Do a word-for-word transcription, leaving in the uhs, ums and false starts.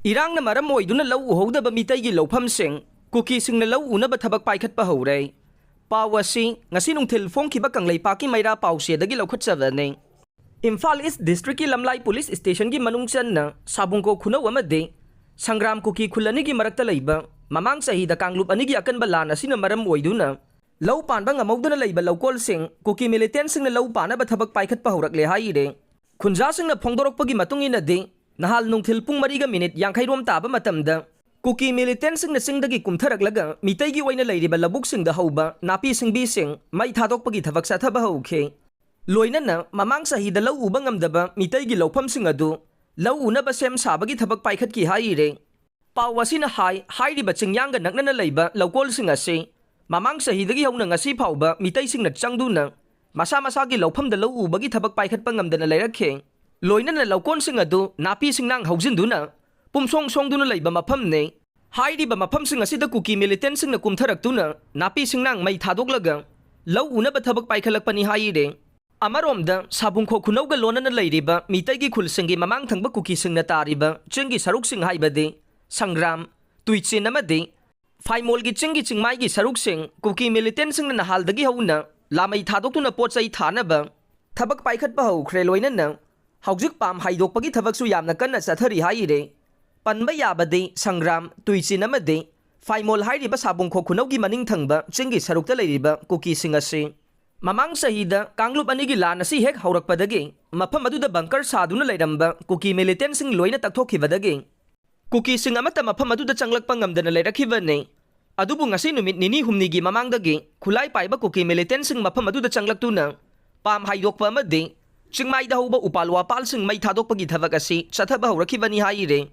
ꯏꯔꯥꯡꯅ ꯃꯔꯝ ꯑꯣꯏꯗꯨꯅ ꯂꯧ ꯎꯍꯧꯗꯕ ꯃꯤꯇꯩꯒꯤ ꯂꯧꯐꯝꯁꯤꯡ ꯀꯨꯀꯤꯁꯤꯡꯅ ꯂꯧ ꯎꯅꯕ ꯊꯕꯛ ꯄꯥꯏꯈꯠꯄ ꯍꯧꯔꯦ꯫ ꯄꯥꯎ ꯑꯁꯤ ꯉꯁꯤ ꯅꯨꯡꯊꯤꯜ ꯐꯣꯡꯈꯤꯕ ꯀꯪꯂꯩꯄꯥꯛꯀꯤ ꯃꯩꯔꯥ ꯄꯥꯎꯆꯦꯗꯒꯤ ꯂꯧꯈꯠꯆꯕꯅꯤ꯫ ꯏꯝꯐꯥꯜ ꯏꯁ ꯗꯤꯁꯇ꯭ꯔꯤꯛꯀꯤ ꯂꯝꯂꯥꯏ ꯄꯨꯂꯤꯁ ꯁ꯭ꯇꯦꯁꯟꯒꯤ ꯃꯅꯨꯡ ꯆꯟꯅ ꯁꯥꯕꯨꯡꯈꯣꯛ ꯈꯨꯅꯧ ꯑꯃꯗꯤ ꯁꯪꯒ꯭ꯔꯥꯝ ꯀꯨꯀꯤ ꯈꯨꯜ ꯑꯅꯤꯒꯤ ꯃꯔꯛꯇ ꯂꯩꯕ ꯃꯃꯥꯡ ꯆꯍꯤꯗ ꯀꯥꯡꯂꯨꯞ ꯑꯅꯤꯒꯤ ꯑꯀꯟꯕ ꯂꯥꯟ ꯑꯁꯤꯅ ꯃꯔꯝ ꯑꯣꯏꯗꯨꯅ ꯂꯧ ꯄꯥꯟꯕ ꯉꯝꯍꯧꯗꯅ ꯂꯩꯕ ꯂꯧꯀꯣꯜꯁꯤꯡ ꯀꯨꯀꯤ ꯃꯤꯂꯤꯇꯦꯟꯁꯤꯡꯅ ꯂꯧ ꯄꯥꯟꯅꯕ ꯊꯕꯛ ꯄꯥꯏꯈꯠꯄ ꯍꯧꯔꯛꯂꯦ ꯍꯥꯏꯔꯦ꯫ ꯈꯨꯟꯖꯥꯁꯤꯡꯅ ꯐꯣꯡꯗꯣꯔꯛꯄꯒꯤ ꯃꯇꯨꯡ ꯏꯟꯅꯗꯤ, ꯅꯍꯥꯜ ꯅꯨꯡꯊꯤꯜ ꯄꯨꯡ ꯃꯔꯤꯒ ꯃꯤꯅꯤꯠ ꯌꯥꯡꯈꯩ ꯔꯣꯝ ꯇꯥꯕ ꯃꯇꯝꯗ ꯀꯨꯀꯤ ꯃꯤꯂꯤꯇꯦꯟꯁꯤꯡꯅ ꯆꯤꯡꯗꯒꯤ ꯀꯨꯝꯊꯔꯛꯂꯒ ꯃꯤꯇꯩꯒꯤ ꯑꯣꯏꯅ ꯂꯩꯔꯤꯕ ꯂꯧꯕꯨꯛꯁꯤꯡꯗ ꯍꯧꯕ ꯅꯥꯄꯤ ꯁꯤꯡꯕꯤꯁꯤꯡ ꯃꯩ ꯊꯥꯗꯣꯛꯄꯒꯤ ꯊꯕꯛ ꯆꯠꯊꯕ ꯍꯧꯈꯤ꯫ ꯂꯣꯏꯅꯅ ꯃꯃꯥꯡ ꯆꯍꯤꯗ ꯂꯧ ꯎꯕ ꯉꯝꯗꯕ ꯃꯤꯇꯩꯒꯤ ꯂꯧꯐꯝꯁꯤꯡ ꯑꯗꯨ ꯂꯧ ꯎꯅꯕ ꯁꯦꯝ ꯁꯥꯕꯒꯤ ꯊꯕꯛ ꯄꯥꯏꯈꯠꯈꯤ ꯍꯥꯏꯔꯦ꯫ ꯄꯥꯎ ꯑꯁꯤꯅ ꯍꯥꯏ, ꯍꯥꯏꯔꯤꯕ ꯆꯤꯡꯌꯥꯡꯒ ꯅꯛꯅꯅ ꯂꯩꯕ ꯂꯧꯀꯣꯜꯁꯤꯡ ꯑꯁꯤ ꯃꯃꯥꯡ ꯆꯍꯤꯗꯒꯤ ꯍꯧꯅ ꯉꯁꯤ ꯐꯥꯎꯕ ꯃꯤꯇꯩꯁꯤꯡꯅ ꯆꯪꯗꯨꯅ ꯃꯁꯥ ꯃꯁꯥꯒꯤ ꯂꯧꯐꯝꯗ ꯂꯧ ꯎꯕꯒꯤ ꯊꯕꯛ ꯄꯥꯏꯈꯠꯄ ꯉꯝꯗꯅ ꯂꯩꯔꯛꯈꯤ꯫ ꯂꯣꯏꯅꯅ ꯂꯧꯀꯣꯟꯁꯤꯡ ꯑꯗꯨ ꯅꯥꯄꯤ ꯁꯤꯡꯅꯥꯡ ꯍꯧꯖꯤꯟꯗꯨꯅ ꯄꯨꯝꯁꯣꯡ ꯁꯣꯡꯗꯨꯅ ꯂꯩꯕ ꯃꯐꯝꯅꯤ꯫ ꯍꯥꯏꯔꯤꯕ ꯃꯐꯝꯁꯤꯡ ꯑꯁꯤꯗ ꯀꯨꯀꯤ ꯃꯤꯂꯤꯇꯦꯟꯁꯤꯡꯅ ꯀꯨꯝꯊꯔꯛꯇꯨꯅ ꯅꯥꯄꯤ ꯁꯤꯡꯅꯥꯡ ꯃꯩ ꯊꯥꯗꯣꯛꯂꯒ ꯂꯧ ꯎꯅꯕ ꯊꯕꯛ ꯄꯥꯏꯈꯠꯂꯛꯄꯅꯤ ꯍꯥꯏꯔꯦ꯫ ꯑꯃꯔꯣꯝꯗ, ꯁꯥꯕꯨꯡꯈꯣꯛ ꯈꯨꯅꯧꯒ ꯂꯣꯟꯅꯅ ꯂꯩꯔꯤꯕ ꯃꯤꯇꯩꯒꯤ ꯈꯨꯜꯁꯤꯡꯒꯤ ꯃꯃꯥꯡ ꯊꯪꯕ ꯀꯨꯀꯤꯁꯤꯡꯅ ꯇꯥꯔꯤꯕ ꯆꯤꯡꯒꯤ ꯁꯔꯨꯛꯁꯤꯡ ꯍꯥꯏꯕꯗꯤ ꯁꯪꯒ꯭ꯔꯥꯝ, ꯇꯨꯏꯆꯤꯟ ꯑꯃꯗꯤ ꯐꯥꯏꯃꯣꯜꯒꯤ ꯆꯤꯡꯒꯤ ꯆꯤꯡꯃꯥꯏꯒꯤ ꯁꯔꯨꯛꯁꯤꯡ ꯀꯨꯀꯤ ꯃꯤꯂꯤꯇꯦꯟꯁꯤꯡꯅ ꯅꯍꯥꯜꯗꯒꯤ ꯍꯧꯅ ꯂꯥꯃꯩ ꯊꯥꯗꯣꯛꯇꯨꯅ ꯄꯣꯠ ꯆꯩ ꯊꯥꯅꯕ ꯊꯕꯛ ꯄꯥꯏꯈꯠꯄ ꯍꯧꯈ꯭ꯔꯦ꯫ ꯂꯣꯏꯅꯅ ꯍꯧꯖꯤꯛ ꯄꯥꯝ ꯍꯥꯏꯗꯣꯛꯄꯒꯤ ꯊꯕꯛꯁꯨ ꯌꯥꯝꯅ ꯀꯟꯅ ꯆꯠꯊꯔꯤ ꯍꯥꯏꯔꯦ꯫ ꯄꯟꯕ ꯌꯥꯕꯗꯤ ꯁꯪꯒ꯭ꯔꯥꯝ, ꯇꯨꯏꯆꯤꯟ ꯑꯃꯗꯤ ꯐꯥꯏꯃꯣꯜ ꯍꯥꯏꯔꯤꯕ ꯁꯥꯕꯨꯡꯈꯣꯛ ꯈꯨꯅꯧꯒꯤ ꯃꯅꯤꯡ ꯊꯪꯕ ꯆꯤꯡꯒꯤ ꯁꯔꯨꯛꯇ ꯂꯩꯔꯤꯕ ꯀꯨꯀꯤꯁꯤꯡ ꯑꯁꯤ ꯃꯃꯥꯡ ꯆꯍꯤꯗ ꯀꯥꯡꯂꯨꯞ ꯑꯅꯤꯒꯤ ꯂꯥꯟ ꯑꯁꯤ ꯍꯦꯛ ꯍꯧꯔꯛꯄꯗꯒꯤ ꯃꯐꯝ ꯑꯗꯨꯗ ꯕꯪꯀꯔ ꯁꯥꯗꯨꯅ ꯂꯩꯔꯝꯕ ꯀꯨꯀꯤ ꯃꯤꯂꯤꯇꯦꯟꯁꯤꯡ ꯂꯣꯏꯅ ꯇꯛꯊꯣꯛꯈꯤꯕꯗꯒꯤ ꯀꯨꯀꯤꯁꯤꯡ ꯑꯃꯠꯇ ꯃꯐꯝ ꯑꯗꯨꯗ ꯆꯪꯂꯛꯄ ꯉꯝꯗꯅ ꯂꯩꯔꯛꯈꯤꯕꯅꯤ꯫ ꯑꯗꯨꯕꯨ ꯉꯁꯤ ꯅꯨꯃꯤꯠ ꯅꯤꯅꯤ ꯍꯨꯝꯅꯤꯒꯤ ꯃꯃꯥꯡꯗꯒꯤ ꯈꯨꯠꯂꯥꯏ ꯄꯥꯏꯕ ꯀꯨꯀꯤ ꯃꯤꯂꯤꯇꯦꯟꯁꯤꯡ ꯃꯐꯝ ꯑꯗꯨꯗ ꯆꯪꯂꯛꯇꯨꯅ ꯄꯥꯝ ꯍꯥꯏꯗꯣꯛꯄ ꯑꯃꯗꯤ ꯆꯤꯡꯃꯥꯏꯗ ꯍꯧꯕ ꯎꯄꯥꯜ ꯋꯥꯄꯥꯜꯁꯤꯡ ꯃꯩ ꯊꯥꯗꯣꯛꯄꯒꯤ ꯊꯕꯛ ꯑꯁꯤ ꯆꯠꯊꯕ ꯍꯧꯔꯛꯈꯤꯕꯅꯤ ꯍꯥꯏꯔꯦ꯫